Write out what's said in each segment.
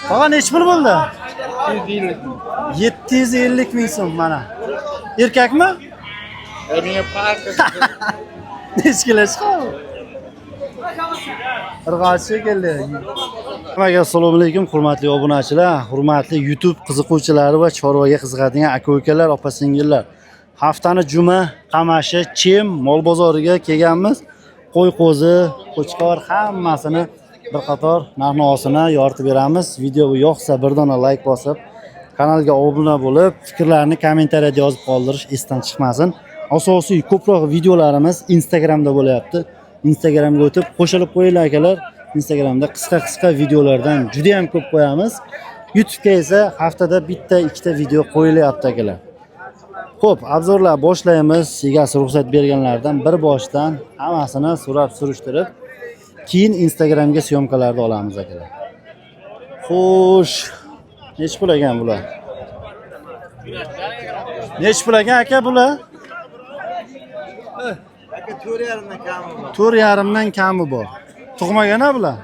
Tog'a, nechi pul bo'ldi? 750 ming so'm mana. Erkakmi? Nechi kilo chiqadi? Irg'ochi shekilli. Hammaga assalomu alaykum, hurmatli obunachilar, hurmatli YouTube qiziquvchilari va chorvaga qiziqadigan aka-ukalar, opa-singillar. Haftani juma Qamashi Chem mol bozoriga kelganmiz. Qo'y, qo'zi, qo'chqor hammasini bir qator narx-navosini yoritib beramiz. Video yoqsa bir dona like bosib, kanalga obuna bo'lib, fikrlarni kommentariyada yozib qoldirish esdan chiqmasin. Asosiy ko'proq videolarimiz Instagramda bo'lyapti. Instagramga o'tib qo'shilib qo'yinglar akalar. Instagramda qisqa-qisqa videolardan juda ham ko'p qo'yamiz. YouTube'ga esa haftada bitta, ikkita video qo'yilyapti akalar. Xo'p, обзор lar boshlaymiz. Egasi ruxsat berganlardan bir boshdan hammasini so'rab surishtirib, keyin Instagramga съёмка larni olamiz akalar. Xo'sh, nechi pul ekan bular? Nechi pul ekan aka bular? Aka, 4,5 dan kami bor. 4,5 dan kami bor. Tug'magan a bular?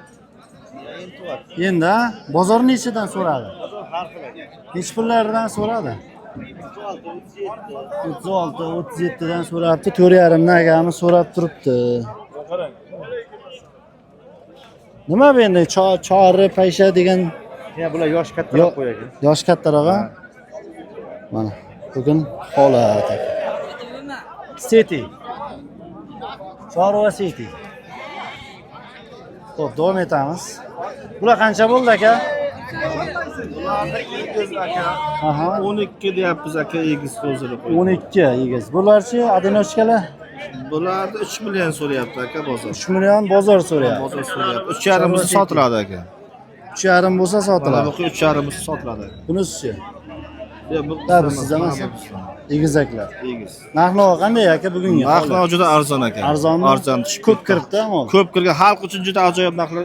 Endi tug'adi. Endi a? Bozor nechidan so'radi? Bozor har xil aka. Nechi pullardan so'radi? 36, 37. 36, 37 dan so'rabdi. 4,5 dan akamiz so'rab turibdi. Nima bu endi? Chori, paysha degan. Ya bular yosh kattaroq qo'y aka. Yosh kattaroq a? Mana bugun holat aka. City. Chorva City. Xo'p, davom etamiz. Bular qancha bo'ldi aka? Bularni egiz aka. Aha. 12 deyapmiz aka, egiz qo'zili qo'y. 12 egiz. Bularchi, одиночка lar? Bularni 3 million so'rayapti aka bozor. 3 million bozor so'rayapti. Bozor so'rayapti. 3,5 bo'lsa sotiladi aka. 3,5 bo'lsa Mana sotiladi. bu 3,5 bo'lsa sotiladi aka. Bunisichi? Yo'q, bu Ha, bu sizda emas. Egizaklar. Egiz. Narx-navo qanday aka bugungi? Narx-navo juda arzon aka. Arzonmi? Arzon tushib Ko'p ketdi. kiribdi mol. Ko'p kirgan, xalq uchun juda ajoyib narxlar.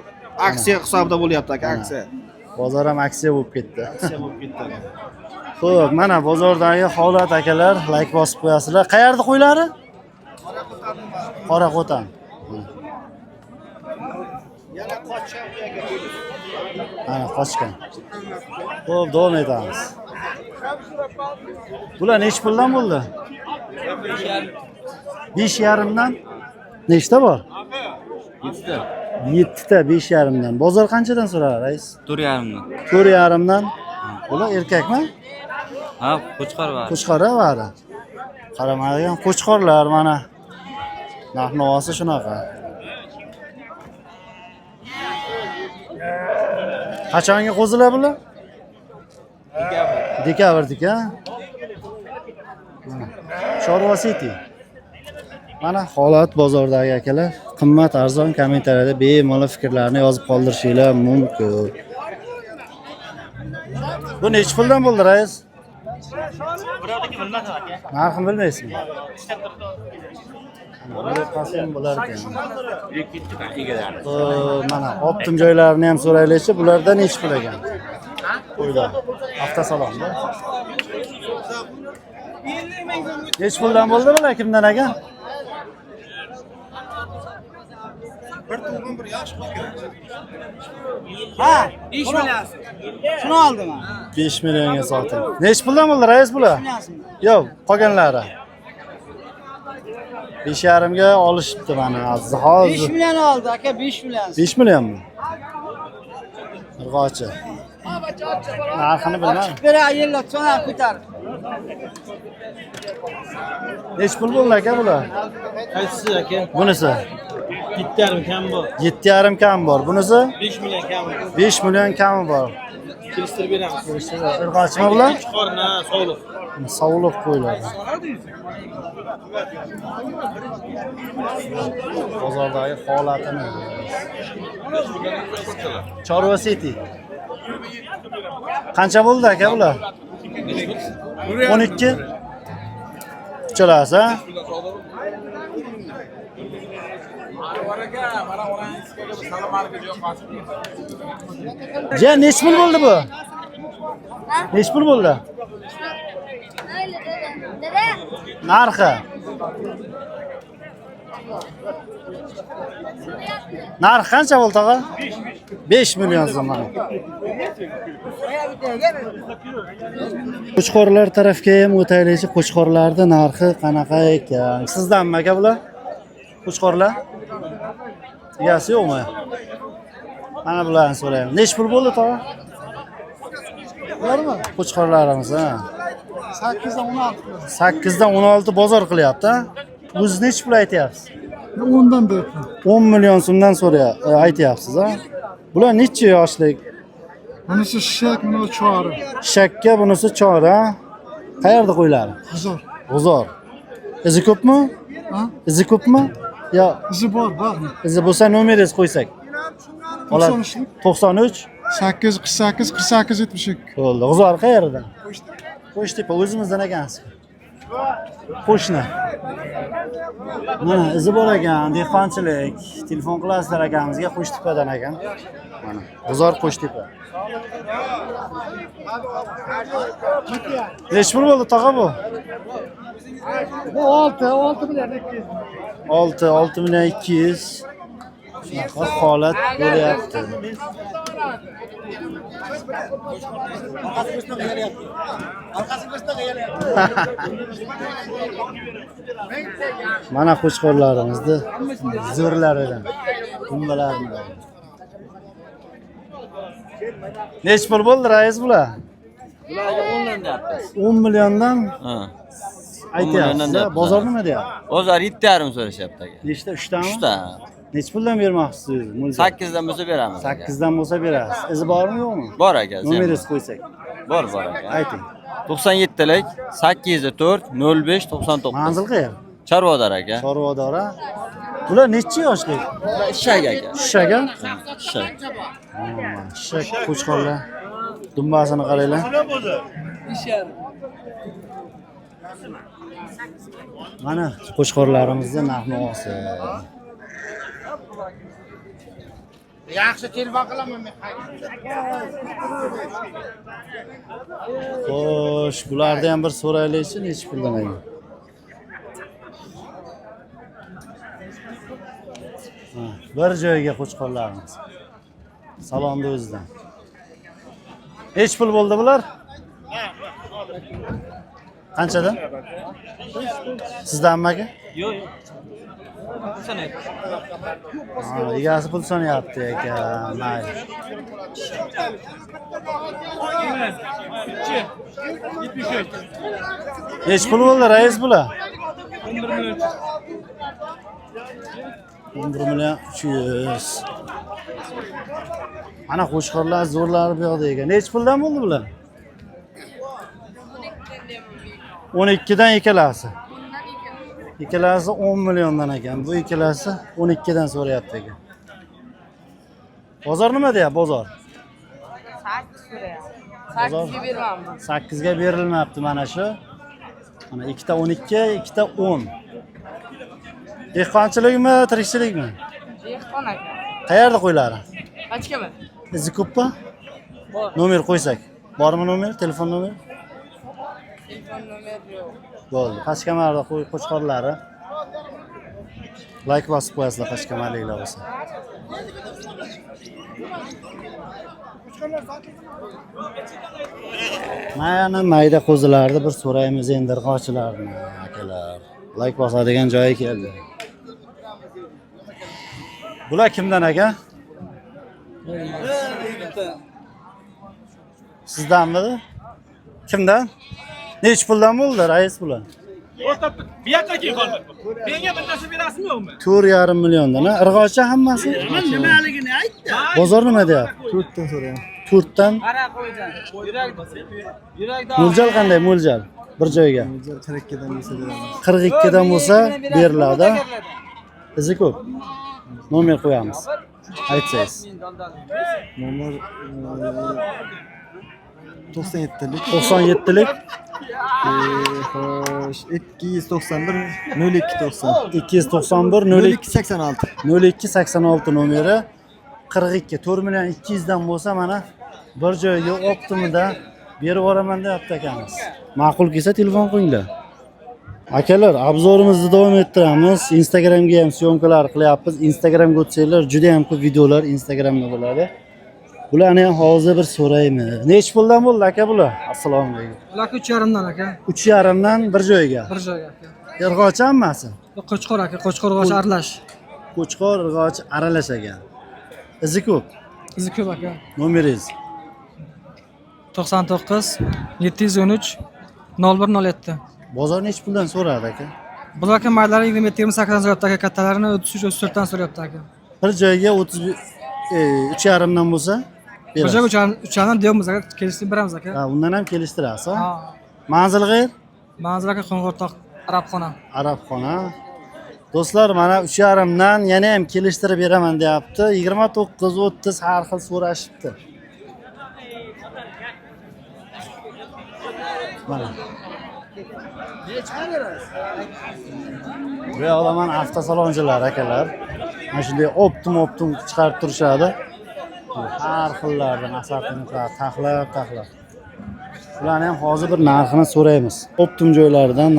Aksiya hisobida bo'lyapti aka, aksiya. Bozor ham aksiya bo'lib ketdi. Aksiya bo'lib ketdi aka. Xo'p, mana bozordagi holat akalar, like bosib qo'yasizlar. Qayerda qo'ylari? Qoraqo'tan. Yana qochgan aka. Mana qochgan. Xo'p, davom etamiz. Bular nechi puldan bo'ldi? 5,5 dan. Nechta bor? 7 ta. 7 ta 5,5 dan. Bozor qanchadan so'radi, rais? 4,5 dan. 4,5 dan. Bular erkakmi? Ha, qo'chqor bor. Qo'chqor bari. Qaramaydigan qo'chqorlar mana. Narx-navosi shunaqa. Qachongi qo'zilar bular? Dekabr. Dekabrdiki, a? Mana. Chorva City. Mana holat bozordagi akalar. Qimmat, arzon kommentariyada bemalol fikrlarni yozib qoldirishinglar mumkin. Bu nechi puldan bo'ldi, rais? Narxini bilmaysizmi? Qasam bo'lar ekan. Xo'p, mana optim joylarini ham so'raylikchi. Bularda nechi pul ekan? Qo'ylar. Avtosalonda. Nechi puldan bo'ldi bular kimdan aka? Ha, 5 million. Shuni oldim ha. 5 millionga sotildi. Nechi puldan bo'ldi rais bular? Yo'q, qolganlari. 5,5 ga olishibdi mana 5 hozir. million oldi aka, 5 million. 5 millionmi? Irg'ochi. Narxini bilmadim. Chiqib beray, yellatsan ko'tar. Nechi pul bo'ldi aka bular? Qaysisi aka? Bunisi 7,5 kam bor. 7,5 kam bor. Bunisi 5 million kam bor. 5 million kami bor. Kelishtirib beramiz. Irg'ochimi bular? Qorin ha, sog'liq. Sovliq qo'ylar. Bozordagi holatini. Chorva City. Qancha bo'ldi aka bular? 12. Uchalasi, ha? Jiyan, nechi pul bo'ldi bu? Nechi pul bo'ldi? Dede. Narxi. Narxi qancha bo'ldi tog'a? 5 million so'm mana. Qo'chqorlar tarafga ham o'taylikchi, qo'chqorlarni narxi qanaqa ekan? Sizdanmi aka bular? Qo'chqorlar? Egasi yo'qmi? Mana bularni so'raymiz. Nechi pul bo'ldi tog'a? Ularmi? Qo'chqorlarimiz, ha. 8 dan 16. 8 dan 16 bozor qilyapti, ha? O'zi nechi pul aytyapsiz? 10 dan deyapman. 10 million so'mdan aytyapsiz, ha? Bular necha yoshlik? Bunisi shishak, buni chori. Shakka bunisi chora. Qayerda qo'ylari? G'uzor. G'uzor. Izi ko'pmi? Ha? Izi ko'pmi? Yo, Izi bor, bor. izi bo'lsa nomeringizni qo'ysak. Oladi. 93. 93 848 48 72. bo'ldi. G'uzor qayerda? Qo'shtepa o'zimizdan ekansiz. Qo'shni. Mana izi bor ekan, dehqonchilik. Telefon qilasizlar akamizga Qo'shtepadan ekan. Mana G'uzor Qo'shtepa. Nechi pul bo'ldi tog'a bu? Bu 6, 6 million 200. 6, 6 million 200. Shunaqa holat bo'lyapti. Mana qo'chqorlarimizni zo'rlaridan, dumbalaridan. Nechi pul bo'ldi rais bular? Bularga 10 dan deyapmiz. 10 milliondan Ha. Milliondan aytyapsiz. deyapmiz, Bozor ha. nima deyapti? O'zlari 7,5 so'rashyapti aka. Nechta? 3tami? 3ta. Nechi puldan bermoqchisiz o'zi? Mo'ljal? 8 dan bo'lsa beramiz. aka. 8 dan bo'lsa berasiz. Izi bormi yo'qmi? Bor aka. Nomeringizni qo'ysak. Bor, bor aka. Ayting. 97lik 804 05 99. Manzil qayer? Chorvador aka. Chorvadora. Bular nechi yoshlik? Bular Ishak aka. Shishak a? Ishak. Shishak qo'chqorlar. Dumbasini qaranglar. Mana qo'chqorlarimizni narx-navosi. Yaxshi telefon qilaman men. Xo'sh, bularni ham bir so'raylikchi, nechi puldan ekan? Ha, bir joyga qo'chqorlarimiz. Salomni o'zidan. Nechi pul bo'ldi bular? Qanchadan? Sizdanmi aka? Yo'q, yo'q. Ha, egasi pul sanayapti ekan. Mayli. Nechi pul bo'ldi rais bular? 11 million 300. Ana qo'chqorlar zo'rlari bu yoqda ekan. Nechi puldan bo'ldi bular? 12 dan ikkalasi. Ikkalasi 10 milliondan ekan. Bu ikkalasi 12 dan so'rayapti ekan. Bozor nima deyapti bozor? 8 so'rayapti. Bozor 8 ga bermayman. 8 ga berilmayapti mana shu. Mana ikkita 12, ikkita 10. Dehqonchilikmi, tirikchilikmi? Dehqon aka. Qayerda qo'ylari? Qachkami? Izi ko'pmi? Bor. Nomer qo'ysak. Bormi nomer? Telefon nomeri? Telefon nomeri yo'q. Bo'ldi. Pashkamarda qo'y qo'chqorlari. Like bosib qo'yasizlar pashkamarliklar bo'lsa. Mana mayda qo'zilarni bir so'raymiz endi irg'ochilarni akalar. Like bosadigan joyi keldi. Bular kimdan aka? Sizdanmidi? Kimdan? Nechi puldan bo'ldi rais bular? Bu yoqqa kel qolma. Menga bittasi berasizmi yo'qmi? 4,5 milliondan, ha? Irg'ochi hammasi? Nimaligini aytdi. Bozor nima deyapti? 4 dan so'rayapman. 4 dan. Qara qo'ydan. Yurak yurak Mo'ljal qanday mo'ljal? Bir joyga. 42 dan bo'lsa beramiz. 42 dan bo'lsa beriladi. Izi ko'p. Nomer qo'yamiz. Aytsangiz. Nomer 97lik 97lik xo'sh 291 02 90 291 02 02 86. 02 86 nomeri 42 4 million 200 dan bo'lsa mana bir joyga optimida berib yuboraman deyapti akamiz. Ma'qul kelsa telefon qilinglar. Akalar, обзор imizni davom ettiramiz. Instagramga ham syomkalar qilyapmiz. Instagramga o'tsanglar juda ham ko'p videolar Instagramda bo'ladi. Bularni ham hozir bir so'raymiz. Nechi puldan bo'ldi aka bular? Assalomu alaykum. Ular 3,5 dan aka. 3,5 dan bir joyga. Bir joyga aka. Irg'ochi hammasi. Qo'chqor aka, qo'chqor urg'ochi aralash. Qo'chqor, irg'ochi aralash ekan. Izi ko'p. Izi ko'p aka. Nomeringiz 99 713 0107. Bozor nechi puldan so'radi aka? Bular aka maylari 27 28 dan so'rayapti aka, kattalarini 33 34 dan so'rayapti aka. Bir joyga 30 3,5 dan bo'lsa Bir berasiz. joyga 3,5 dan deyapmiz aka, kelishtirib beramiz aka. Ha, undan ham kelishtirasiz. Ha? Ha. Manzil g'ayr? Manzil aka Qo'ng'irtoq Arabxona. Arabxona. Do'stlar, mana 3,5 dan yana ham kelishtirib beraman deyapti. 29 30 har xil so'rashibdi. Mana. Bu yoqda mana avtosalonchilar akalar. Mana shunday optim chiqarib turishadi. Har xillardan assortimentlar taxlab taxlab. Ularni ham hozir bir narxini so'raymiz. Optim joylaridan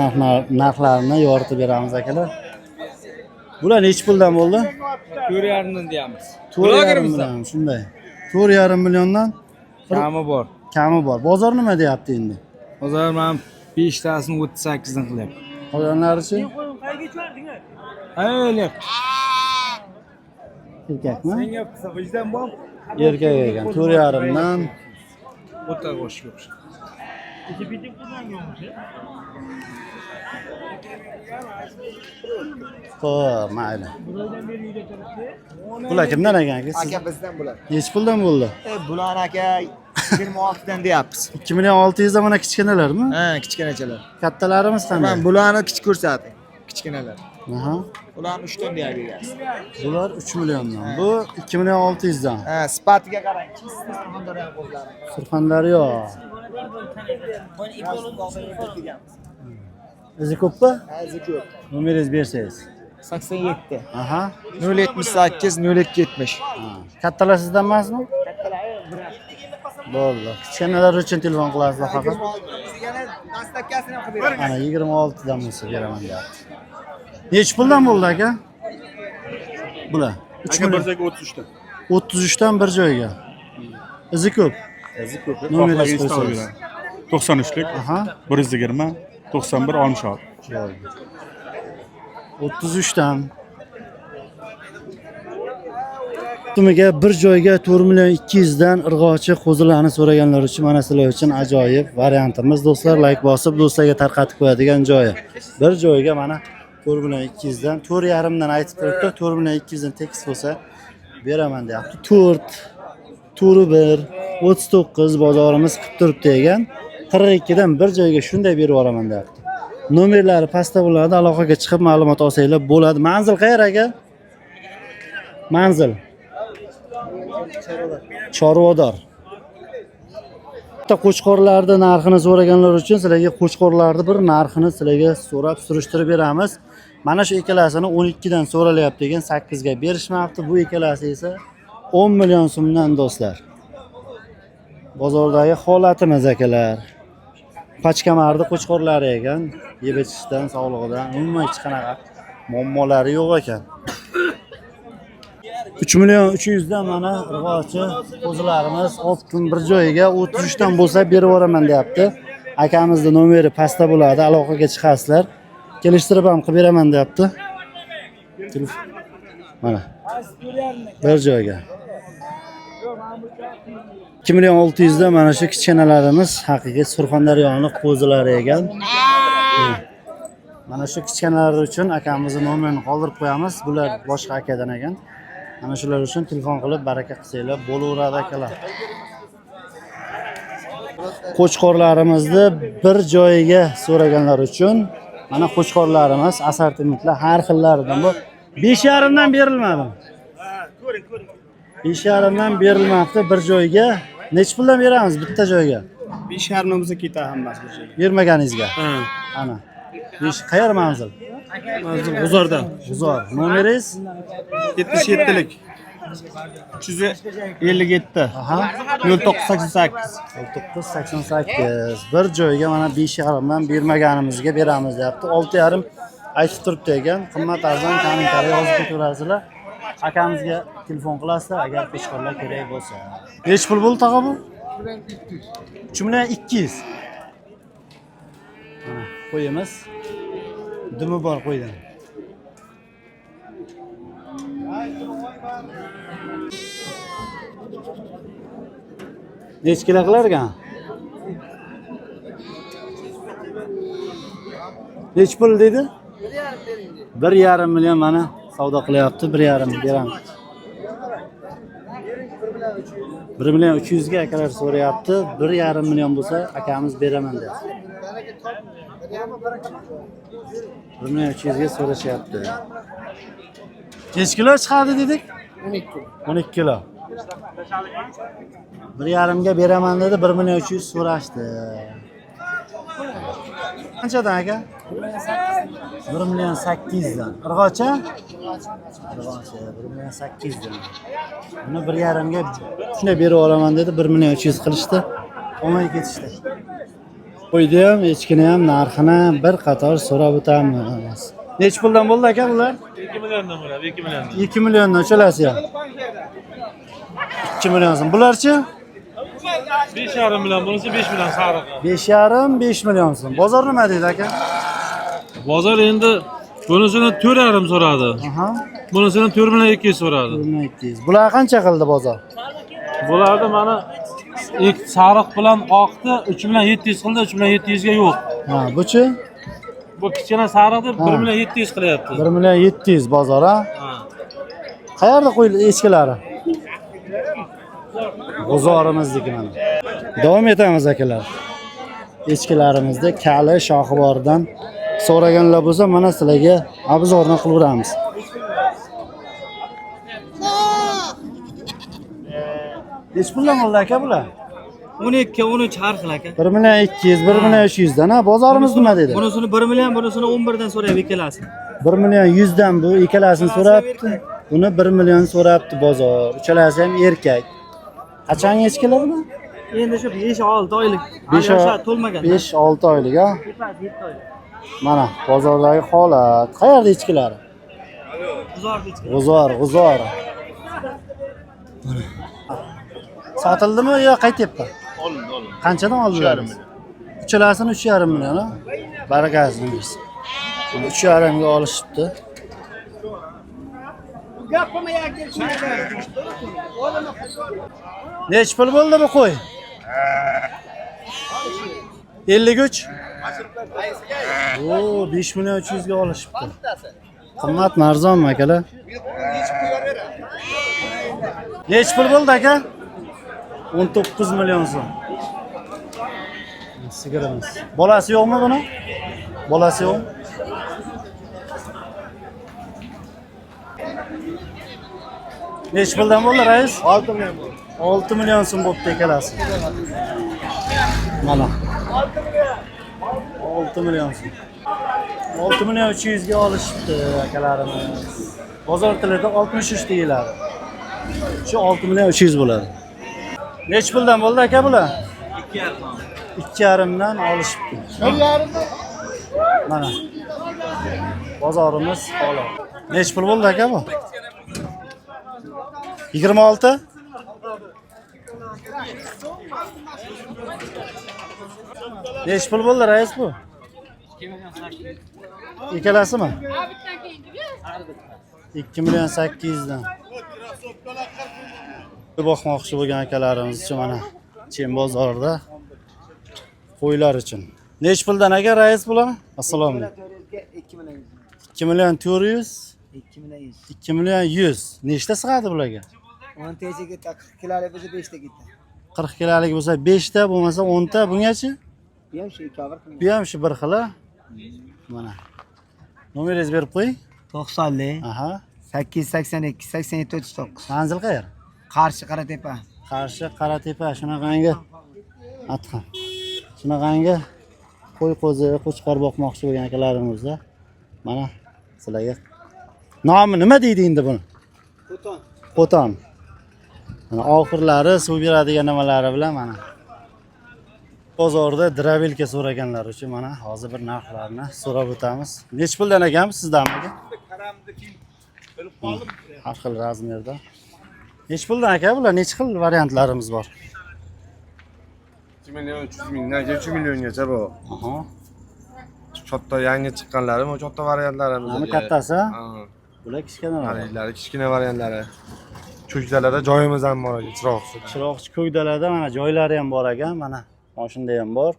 narxlarini yoritib beramiz akalar. Bular nechi puldan bo'ldi? 4,5 dan deyamiz. 4,5 million, shunday. 4,5 milliondan Kami bor. kami bor. Bozor nima deyapti endi? Hozir men 5 tasini 38 dan qilyapman. Qolganlarichi? Hayli. Erkakmi? Senga vijdon bor. Erkak ekan. 4,5 dan O'ta qo'shib o'xshaydi. Xo'p, mayli. Bular kimdan ekan aka? Aka bizdan bular. Nechi puldan bo'ldi? Bular aka 26 dan deyapmiz. 2 million 600 dan mana kichkinalarmi? Ha, kichkinachalar. Kattalarimiz qanday? Man bularni kichik ko'rsating. Kichkinalar. Aha. Ularni 3 dan deyapmiz. Bular 3 milliondan. Bu 2 million 600 dan. Ha, sifatiga qarang. Чисто Surxondaryo qo'zlari. Surxondaryo. Izi ko'pmi? Ha, izi ko'p. Nomeringizni bersangiz. 87 Aha. 078 0270. Ha. Kattalar sizdan emasmi? Bo'ldi. Kichkinalar uchun telefon qilasizlar faqat. Yana dastavkasini ham qilib beraman. Mana 26 dan bo'lsa beraman deyapti. Nechi puldan bo'ldi aka? Bular. 3 Aka bir million. joyga 33 dan. 33 dan bir joyga. Izi ko'p. Izi ko'p. Nomeringizni qo'ysangiz. 93lik Aha. 120 91 66. Bo'ldi. 33 dan. Tumiga bir joyga 4 million 200 dan irg'ochi qo'zilarni so'raganlar uchun mana sizlar uchun ajoyib variantimiz do'stlar, like bosib do'stlarga tarqatib qo'yadigan joyi. Bir joyga mana 4 million 200 dan 4,5 dan aytib turibdi, 4 million 200 dan tekis bo'lsa beraman deyapti. 4 4 1 39 bozorimiz qilib turibdi ekan. 42 dan bir joyga shunday berib yuboraman deyapti. Nomerlari pastda bo'ladi, aloqaga chiqib ma'lumot olsanglar bo'ladi. Manzil qayer aka? Manzil Chorvador. Bitta qo'chqorlarni narxini so'raganlar uchun sizlarga qo'chqorlarni bir narxini sizlarga so'rab surishtirib beramiz. Mana shu ikkalasini 12 dan so'ralyapti ekan, 8 ga berishmabdi. Bu ikkalasi esa 10 million so'mdan do'stlar. Bozordagi holatimiz akalar. Pachkamarni qo'chqorlari ekan, yeb ichishdan, sog'lig'idan umuman hech qanaqa muammolari yo'q ekan. 3 million 300 dan mana irg'ochi qo'zilarimiz optim bir joyiga 33 dan bo'lsa berib yuboraman deyapti. Akamizni nomeri pastda bo'ladi, aloqaga chiqasizlar. Kelishtirib ham qilib beraman deyapti. Mana. Bir joyga. 2 million 600 dan mana shu kichkinalarimiz haqiqiy Surxondaryoni qo'zilari ekan. Mana shu kichkinalar uchun akamizni nomerini qoldirib qo'yamiz. Bular boshqa akadan ekan. Mana shular uchun telefon qilib baraka qilsanglar bo'laveradi akalar. Qo'chqorlarimizni bir joyiga so'raganlar uchun mana qo'chqorlarimiz assortimentlar har xillaridan bu 5,5 dan berilmadi. 5,5 dan berilmabdi bir joyga. Nechi puldan beramiz bitta joyga? 5,5 bo'lsa ketadi hammasi bir joyga. Bermaganingizga. Ha. Ana. 5 qayer manzil? Manzil G'uzorda. G'uzor. Nomeringiz? 77lik. 357. Aha. 0988. 988. Bir joyga mana 5,5 dan bermaganimizga beramiz deyapti. 6,5 aytib turibdi ekan. Qimmat arzon kommentariy yozib ketaverasizlar. Akamizga telefon qilasizlar agar qo'chqorlar kerak bo'lsa. Nechi pul bo'ldi tog'a bu? 3 million 200. Mana qo'yimiz. Dumi bor qo'ydan. Nechi kilo qilar ekan? Nechi pul dedi? 1,5 million mana savdo qilyapti, 1,5 beramiz. 1 million 300 ga akalar so'rayapti. 1,5 million bo'lsa akamiz beraman deyapti. 1 million 300 ga so'rashyapti. Nechi kilo chiqadi dedik? 12 kilo. 12 kilo. 1,5 ga beraman dedi, 1 million 300 so'rashdi. Qanchadan aka? 1 million 800 dan. Irg'ocha? Irg'ocha 1 million 800 dan. Buni 1,5 ga shunday berib olaman dedi, 1 million 300 qilishdi. Olmay ketishdi. Qo'yni ham, echkini ham narxini bir qator so'rab o'tamiz. Nechi puldan bo'ldi aka bular? 2 milliondan bo'ladi, 2 milliondan. 2 milliondan uchalasi ham. 2 million so'm. Bularchi? 5,5 million bo'lsa 5 million sarig'i. 5,5 5 million so'm. Bozor nima deydi aka? Bozor endi bunisini 4,5 so'radi. Aha. Bunisini 4 million 200 so'radi. 4 million 200. Bular qancha qildi bozor? Bularni mana ikki sariq bilan oqni 3 million 700 qildi, 3 million 700 ga yo'q. Ha, buchi? Bu kichkina sariqni Ha. 1 million 700 qilyapti. 1 million 700 bozor, ha? Ha. Qayerda qo'yildi echkilari? G'uzorimizniki mana. Davom etamiz akalar. Echkilarimizda kali shoxi boridan so'raganlar bo'lsa, mana sizlarga obzorni qilaveramiz. Nechi puldan bo'ldi aka bular? 12 13 har xil aka. 1 million 200, 1 million 300 dan, ha? Bozorimiz nima dedi? Bunisini 1 million, bunisini 11 dan so'rayapti ikkalasi. 1 million 100 dan bu ikkalasini so'rabdi. Buni 1 million so'rabdi bozor. Uchalasi ham erkak. Qachon echkilar bular? Endi shu 5-6 oylik. 5 to'lmagan. 5-6 oylik, ha? 7 oylik. Mana bozordagi holat. Qayerda echkilari? G'uzorda echki. G'uzor, g'uzor. Sotildimi yo qaytyapti? Olindi, olindi. Qanchadan oldilar? Uchalasini 3,5 million, ha? Barakasini bersin. 3,5 ga olishibdi. Nechi pul bo'ldi bu qo'y? 53. Oo, 5 million 300 ga olishibdi. Qimmatmi, arzonmi akalar? Nechi pul bo'ldi aka? 19 million so'm. Sigirimiz. Bolasi yo'qmi buni? Bolasi yo'qmi? Nechi puldan bo'ldi rais? 6 million bo'ldi. 6 million so'm bo'pti ikkalasi. Mana. 6 million so'm. 6 million 300 ga olishibdi akalarimiz. Bozor tilida 63 deyiladi. Shu 6 million 300 bo'ladi. Nechi puldan bo'ldi aka bular? 2,5 dan olishibdi. 1,5 Mana. Bozorimiz holi. Nechi pul bo'ldi aka bu? 26? Nechi pul bo'ldi rais bu? Ikkalasimi? 2 million 800 dan. Boqmoqchi bo'lgan akalarimiz uchun mana Chem bozorida qo'ylar uchun. Nechi puldan aka rais bular? Assalomu alaykum. 2 million 2 million 400, 2 million 100. 2 million 100. Nechta sig'adi bularga? 10 tacha ketdi, 40 kilolik bo'lsa 5 ta ketdi. 40 kilolik bo'lsa 5 ta, bo'lmasa 10 ta, bungachi? Bu ham shu ikkovi bir xil. Bu ham shu bir xil. a? Mana. Nomeringizni berib qo'ying. 90lik Aha. 882 87 39. Manzil qayer? Qarshi Qoratepa. Qarshi Qoratepa shunaqangi atxan. Shunaqangi qo'y qo'zi, qo'chqor boqmoqchi bo'lgan akalarimizda mana sizlarga nomi nima deydi endi buni? Qo'ton. Qo'ton. Mana oxirlari suv beradigan nimalari bilan mana bozorda drabilka so'raganlar uchun mana hozir bir narxlarni so'rab o'tamiz. Nechi puldan ekan bu sizdanmi aka? Har xil razmerda. Nechi puldan aka bular? Nechi xil variantlarimiz bor? 2 million 300 mingdan 3 milliongacha bu. Aha. Katta yangi chiqqanlari, bu katta variantlarimiz. Mana kattasi? Ha. Bular kichkinaroq. Haligilari kichkina variantlari. Cho'kdalarda joyimiz ham bor aka, chiroqchi. Chiroqchi Ko'kdalada mana joylari ham bor ekan, mana moshinda ham bor.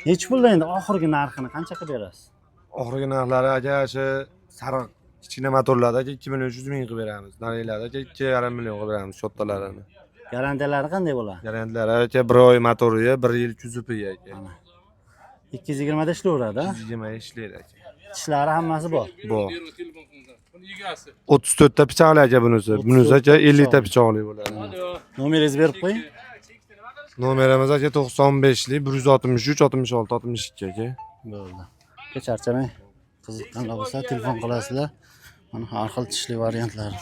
Nechi puldan endi oxirgi narxini qancha qilib berasiz? Oxirgi narxlari aka shu sariq kichkina motorlarda aka 2 million 300 ming qilib beramiz. Narigilarda aka 2,5 million qilib beramiz kattalarini. Garantiyalari qanday bo'ladi? Garantilari aka 1 oy motoriga, 1 yil kuzupiga aka. 220 da ishlayveradi, a? 220 ishlaydi aka. Tishlari hammasi bor. Bor. 34 ta pichoqli aka bunisi. Bunisi aka 50 ta pichoqli bo'ladi. Nomeringizni berib qo'ying. Nomerimiz aka 95lik 163 66 62 aka. Bo'ldi. Aka charchamang. Qiziqqanlar bo'lsa telefon qilasizlar. Mana har xil tishli variantlari.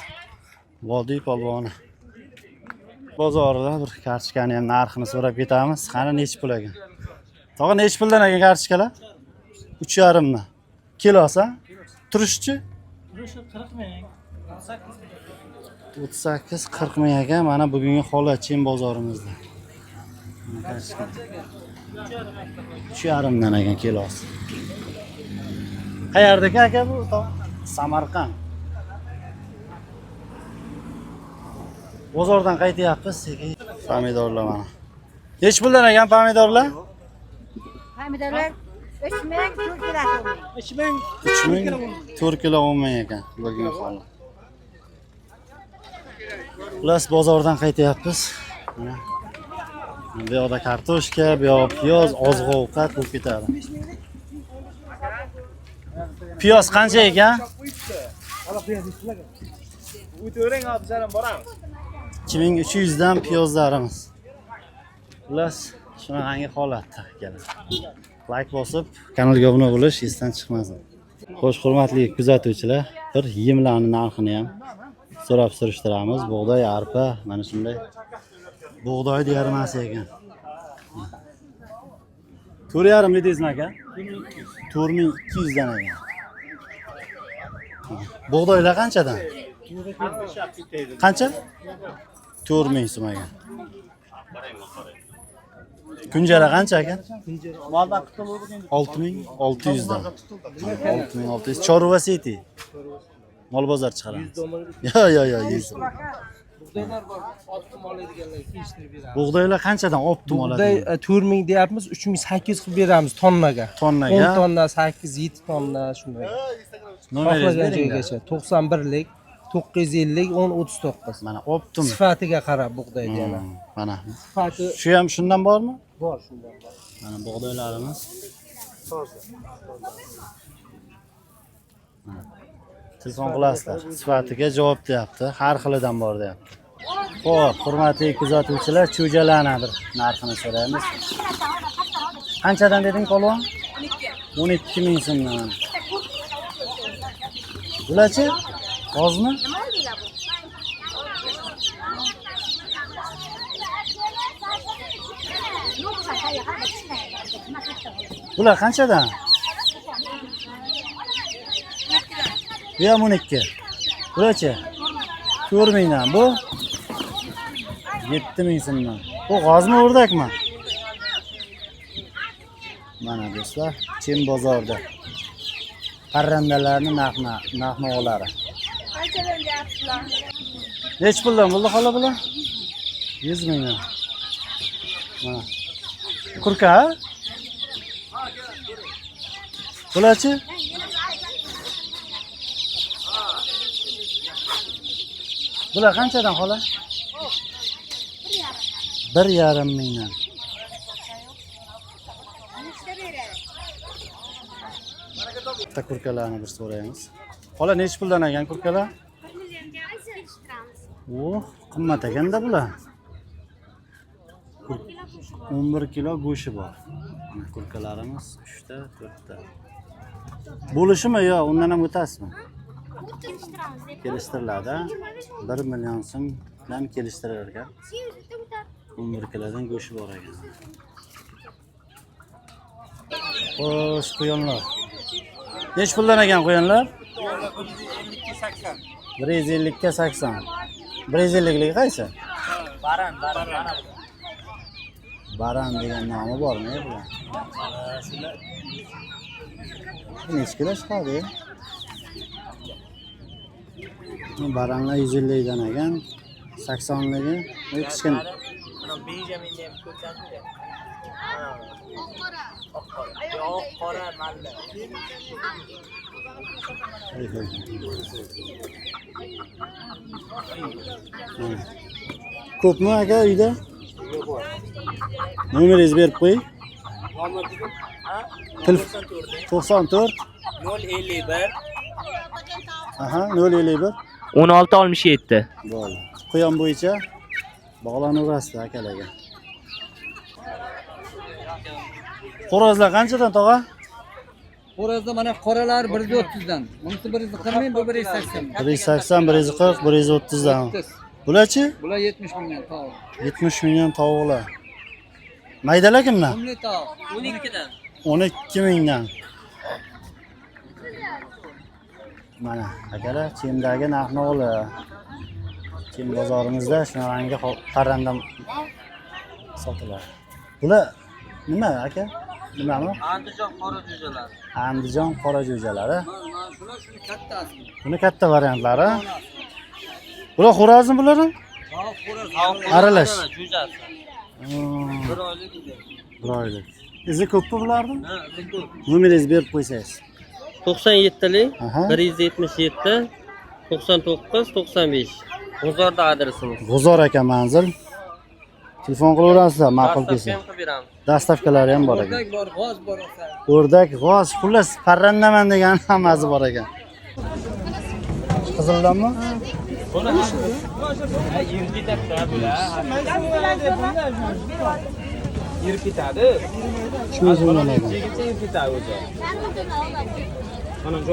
Vodiy polvoni. Bozorida bir kartoshkani ham narxini so'rab ketamiz. Qani nechi pul ekan? Tog'a nechi puldan ekan kartoshkalar? 3,5 dan. Kilosi? Turishchi? Turishi 40 ming. 38 40 ming ekan mana bugungi holat Chin bozorimizda. Mana kartoshka. 3,5 dan ekan kilosi. Qayerdaki aka bu? Samarqand. Bozordan qaytyapmiz sekin. Pomidorlar mana. Nechi puldan ekan pomidorlar? Pomidorlar 3 ming, 4 kilo 3 ming 4 kilo 10 ming ekan bugungi holat. Xullas bozordan qaytyapmiz. Mana. Bu yoqda kartoshka, bu yoq piyoz, oziq-ovqat bo'lib ketadi. Piyoz qancha ekan? O'tavering, boramiz. 2300 dan piyozlarimiz. Xullas, shunaqangi holatda akalar. Like bosib, kanalga obuna bo'lish esdan chiqmasin. Xo'sh, hurmatli kuzatuvchilar, bir yemlarning narxini ham so'rab surishtiramiz. Bug'doy, arpa, mana shunday. Bug'doy yarmasi ekan. 4,5 dedingizmi aka? 4200 dan ekan. Bug'doylar qanchadan? Qancha? 4000 so'm ekan. Kunjara qancha aka? 6600 dan. 6600. Chorva seti. Mol bozor chiqaramiz. Yo, yo, yo, 100. Bug'doylar qanchadan optim Bug'doy oladi? 4000 deyapmiz, 3800 qilib beramiz tonnaga. Tonnaga? 10 tonna, 8, 7 tonna shunday. Nomeringizni Xohlagan beringlar. joygacha 91lik, 950, 10 39. Mana optim. Sifatiga qarab bug'doyni yana. Mana. Sifati Shu ham shundan bormi? bor shundan bor. Mana bug'doylarimiz. Mana. Telefon qilasizlar. Sifatiga javob deyapti. Har xilidan bor deyapti. Xo'p, hurmatli kuzatuvchilar, cho'jalarni bir narxini so'raymiz. Qanchadan deding polvon? 12 ming so'mdan. Bularchi? G'ozmi? Bular qanchadan? Bu ham 12. Bularchi? 4 mingdan. Bu 7 ming so'mdan. Bu g'ozmi, o'rdakmi? Mana do'stlar, Chin bozorida parrandalarning narx-navolari. Qanchadan deyapsizlar? Nechi puldan bo'ldi xola bular? 100 mingdan. Mana. Kurka? Ha? Bularchi? Bular qanchadan xola? 1,5 mingdan. Bitta kurkalarni bir so'raymiz. Xola nechi puldan ekan kurkalar? O, qimmat ekanda bular. 11 kilo go'shti bor. Mana kurkalarimiz 3 ta, 4 ta. Bo'lishimi yo undan ham o'tasizmi? Kelishtiriladi. 1 million so'mdan kelishtirilar ekan. 11 kilodan go'shti bor ekan. Xo'sh, quyonlar. Nechi puldan ekan quyonlar? 150 ga 80. 150 ligi qaysi? Baran, baran. Baran degan nomi bormi bular? Nechi kilo chiqadi? Bu baranlar 150 dan ekan. 80ligi, bu kichkina. Hey, hey. Mana. Ko'pmi aka uyda? Nomeringizni berib qo'ying. 94 051 Aha, 051 16 67. Bo'ldi. Quyon bo'yicha bog'lanaverasizlar akalarga. Xo'rozlar qanchadan tog'a? Xo'rozda mana qoralar 130 dan. Bunisi 140 ming, bu 180 ming. 180, 140, 130 dan. Bularchi? Bular 70 mingdan tovuq. 70 mingdan tovuqlar. Maydalar kimdan? Qumli tovuq 12 dan. 12 mingdan. Mana akalar, Chimdagi narx-navolar. Chem bozorimizda shunaqangi parranda sotiladi. Bular nima aka? Nimami? Andijon qora jo'jalari. Andijon qora jo'jalari. Mana shular shuni kattasi. Buni katta variantlari. Bular xo'rozmi bular? Tovuq xo'roz. Aralash. Jo'jasi. Bir Bir oylik edi. oylik. Izi ko'pmi bularni? Ha, ko'p. Nomeringizni berib qo'ysangiz. 97lik Aha. 177 99 95. G'uzorda adresimiz. G'uzor aka manzil. Telefon qilaverasizlar, ma'qul kelsa. Dostavka ham qilib beramiz. Dastavkalari ham bor ekan. O'rdak bor, g'oz bor aka. O'rdak, g'oz, xullas parrandaman degan hammasi bor ekan. Qizildanmi? Yurib ketadi bular. Yurib ketadi. 3 ming so'mdan ekan. Yurib ketadi o'zi.